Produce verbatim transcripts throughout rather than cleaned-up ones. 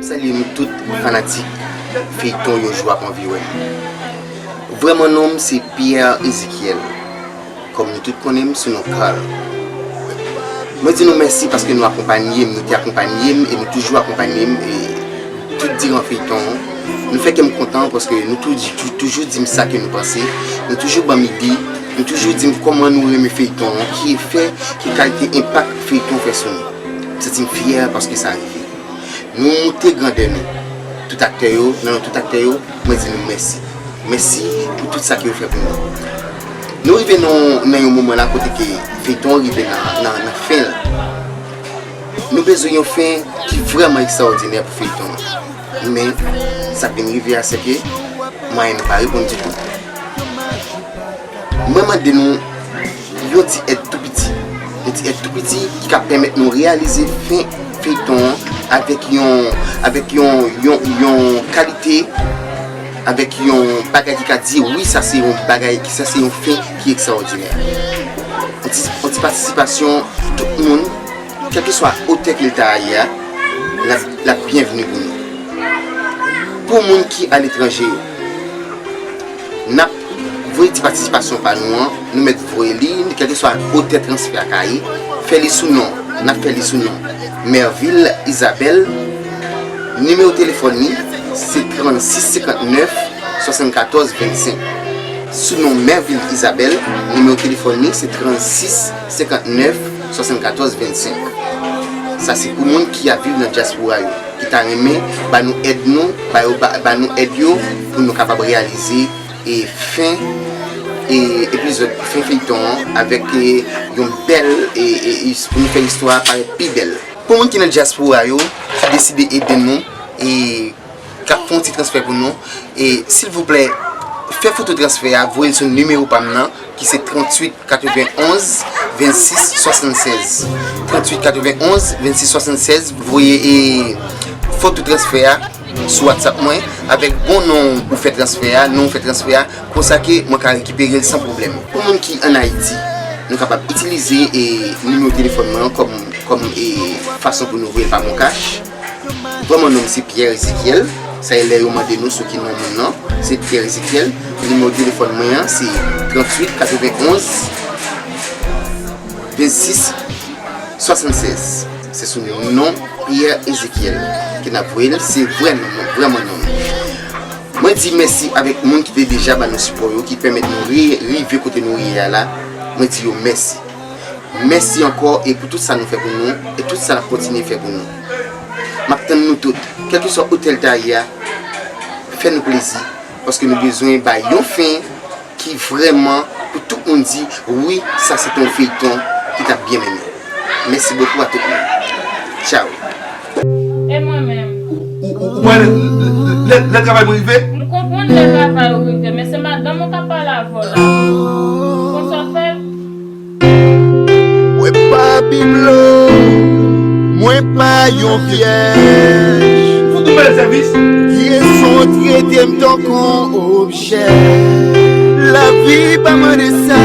Salye nou tout fanatik feyton Yon Jou W ap Anvi Wè M. Vrèman non m se Pierre Ezekiel. Kòm nou tout konnen m sou non Carl. Mwen di nou mèsi paske nou akonpanye m, nou te akonpanye m e nou toujou akonpanye m e tout diran feyton an. Nou fè kè m kontan paske nou tou- tou- toujou di m sa ke nou panse, nou toujou ban m ide, nou toujou di m kòman nou renmen feyton an, ki efè, ki kalite enpak feyton fè sou nou. M santi m fyè paske sa rive. Nou moute grandè nou. Tout aktè yo, nan non tout aktè yo, mwen di nou mèsi. Mèsi pou tout sa ke yo fè pou nou. Nou rive nan, nan yon moman la kote ke feyton an rive nan, nan, nan fen l. Nou bezwen yon fen ki vrèman ekstraòdinè pou feyton an. Men, sa k vin rive a, se ke mwayen nou pa reponn ditou. Mwen mande nou yon ti èd tou piti. Yon ti èd tou piti ki ka pèmèt nou reyalize fen feyton an avèk yon, avèk yon, yon, yon kalite, avèk yon bagay ki ka di, wi, sa se yon bagay, ki sa se yon fen ki ekstraòdinè. Yon ti, yon ti patisipasyon tout moun, kèlkeswa otè ke l ta ye a, l ap, l ap byenvni pou nou. Pou moun ki aletranje yo, n ap voye ti patisipasyon pa nou an, nou mèt voye li, kèlkeswa otè transfè a ka ye, fè li sou non, n ap fè li sou non Merville Isabelle, nimewo telefòn li se trannsis senkantnèf swasannkatòz vennsenk. Sou non Merville Isabelle, nimewo telefòn li se trannsis senkantnèf swasannkatòz vennsenk. Sa se pou moun ki ap viv nan dyaspora yo, ki ta renmen ba nou èd nou, ba yo, ba, ba nou èd yo pou nou kapab reyalize e fen e epizòd fen feyton an avèk e, yon bèl e, e, e pou nou fè istwa a parèt pi bèl. Pou moun ki nan dyaspora yo, ki deside ede nou e k ap fè yon ti transfè pou nou, e silvouplè, fè foto transfè a, voye l sou nimewo pa m nan, ki se tranntuit katrevenonz vennsis swasannsèz. Tranntuit katrevenonz vennsis swasannsèz, voye e foto transfè a sou WhatsApp mwen avèk bon non ou fè transfè a, non ou fè transfè a, konsa ke mwen ka rekipere l san pwoblèm. Pou moun ki ann Ayiti, nou kapab itilize e nimewo telefòn mwen an kòm, kòm e fason pou nou voye l pa MonCash. Vrèman non m se Pierre Ezekiel. Sa e lè yo mande nou sou ki non moun nan, se Pierre Ezekiel. Nimewo telefòn mwen an se tranntuit katrevenonz vennsis swasannsèz. Se sou non Pierre Ezekiel ke n ap voye l, se vrè non mwen, vrèman non mwen. Mwen di mèsi avèk moun ki te deja ba nou sipò yo, ki pèmèt nou ri- rive kote nou ye a la. Mwen di yo mèsi. Mèsi ankò e pou tout sa nou fè pou nou e tout sa n ap kontinye fè pou nou. M ap tann nou tout, kèlkeswa otè l ta ye a, fè nou plezi, paske nou bezwen bay yon fen ki vrèman pou tout moun di, wi, sa se te yon feyton ki t ap byen mennen. Mèsi bokou a tout moun. Tchaw. E mwen menm? Ou, ou, ou, ou wè lè, lè, lè, lè travay mwen rive? M konprann lè travay ou rive, men se madanm ou k ap pale avè w la. Konsa w fè l? Mwen pa biblo, mwen pa yon pyèj. Fout ou bèl sèvis. Rezon trete m tankou objè. Lavi pa mande sa,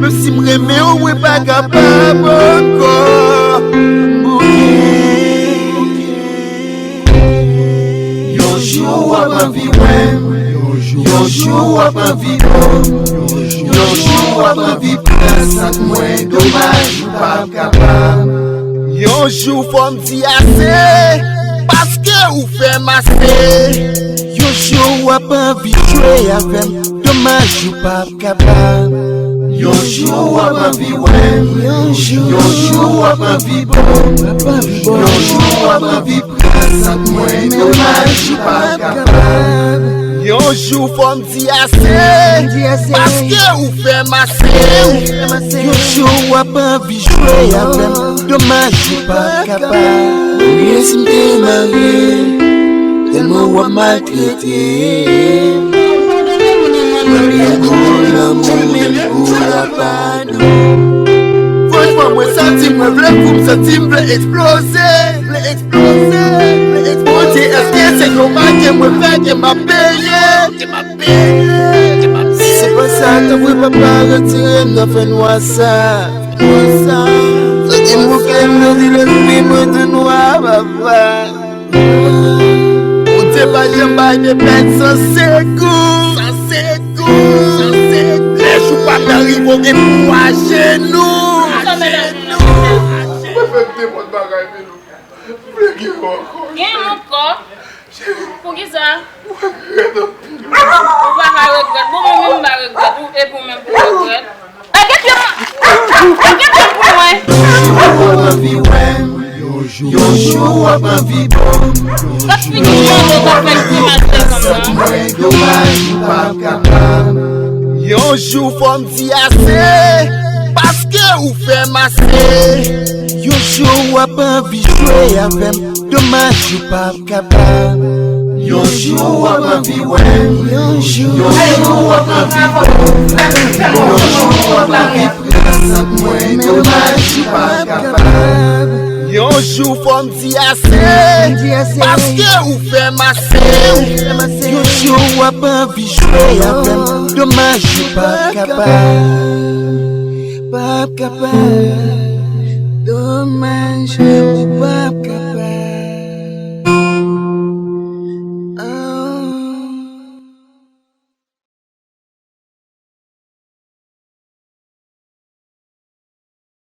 menm si m renmen w, mwen pa kapab ankò. Bouke. Yon jou w ap anvi wè m, yon jou w ap anvi bo m, yon jou w ap anvi pran sant mwen, domaj ou p ap kapab. Yon jou fò m di ase, paske ou fè m ase. Yon jou w ap anvi jwe avè m, domaj ou p ap kapab. Yon jou w ap anvi wè m, yon jou w ap anvi bo m, yon jou w ap anvi pran sant mwen, domaj ou p ap kapab. Yon jou fò m di ase, paske ou fè m ase. Yon jou w ap anvi jwe avè m, domaj ou p ap kapab. Olye si m te marye, tèlman w ap maltrete m. Mwen byen bon lanmou, men m gou la padon. Franchman, mwen santi mwen vle fou, m santi m vle eksploze, vle eksploze, vle eksploze. Bondye, èske se yon make mwen fè ke m ap peye? Se pa sa, tanpri, papa, retire m nan fènwa sa. Fènwa sa. Sa ki bouke m nan di lespri mwen tou nwa, papa. Bondye pa janm bay de pèn san segou. San segou. San segou. Lè jou pa nan rive, w gen pou w ajenou. Ajenou. Mwen fè nenpòt bagay, Milo. M vle gen yon ankò. Gen yon ankò? Poukisa? Ou pa ka regrèt. Bon, mwen menm m pa regrèt. Ou, epi ou menm pou regrèt. Lage pye m. Lage pye m pou mwen. Yon jou w ap anvi wè m. Yon jou w ap anvi bon. Yon jou w ap anvi fè sa k mwen domaj ou p ap kapab. Yon jou fò m di ase, paske ou fè m ase. Yon jou w ap anvi jwe avè m, domaj ou p ap kapab. Yon jou w ap anvi wè m. Yon jou, yon jou w ap anvi wè m. Yon jou w ap anvi pran san k mwen, domaj ou p ap kapab. Yon jou fò m di ase, paske ou fè m ase. Yon jou w ap anvi jwe avè m, domaj ou p ap kapab. P ap kapab. Domaj ou p ap